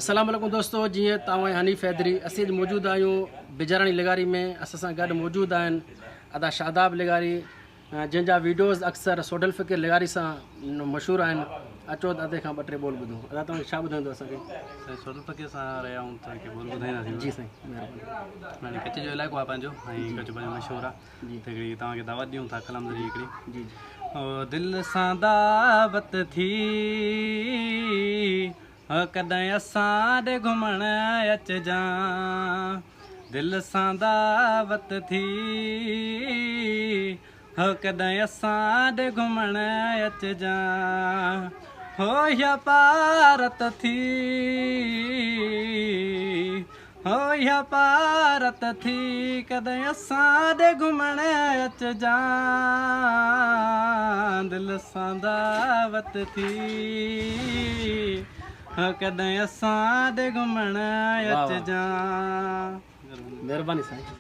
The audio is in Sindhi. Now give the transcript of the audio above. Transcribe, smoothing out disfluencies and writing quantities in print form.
السلام عليڪم دوستو جيئن ته آئون حنيف حيدري اسين اڄ موجود آهيون بجاراڻي لغاري ۾ اسان سان گڏ موجود آهن ادا شاداب لغاري جنهن جا ويڊيوز اڪثر سوڍل فقير لغاري سان مشهور آهن اچو ته ادي کان ٻه ٽي ٻول ٻڌون ادا توهان ڇا ٻڌائيندو اسان کي. سائين سوڍل فقير سان رهيا آهيون ته ڪي ٻول ٻڌائينداسين جي سائين مهرباني. يعني ڪچي جو علائقو آهي پنهنجو ۽ ڪچو پنهنجو مشهور آهي ته هڪڙي توهان کي دعوت ڏيون ٿا ڪلام ذريعي هڪڙي جي جي. او دل سان دعوت ٿي هو ڪڏهن اسان ڏي گهمڻ اچجان دل سان دعوت ٿي هو ڪڏهن اسان ڏي گهمڻ اچجان هو اها پارت ٿي هو اها پارت ٿي ڪڏهن اسان ڏي گهمڻ اچجان دل سان دعوت ٿي هو ڪڏهن اسان ڏي گهمڻ اچجان. مهرباني سائين.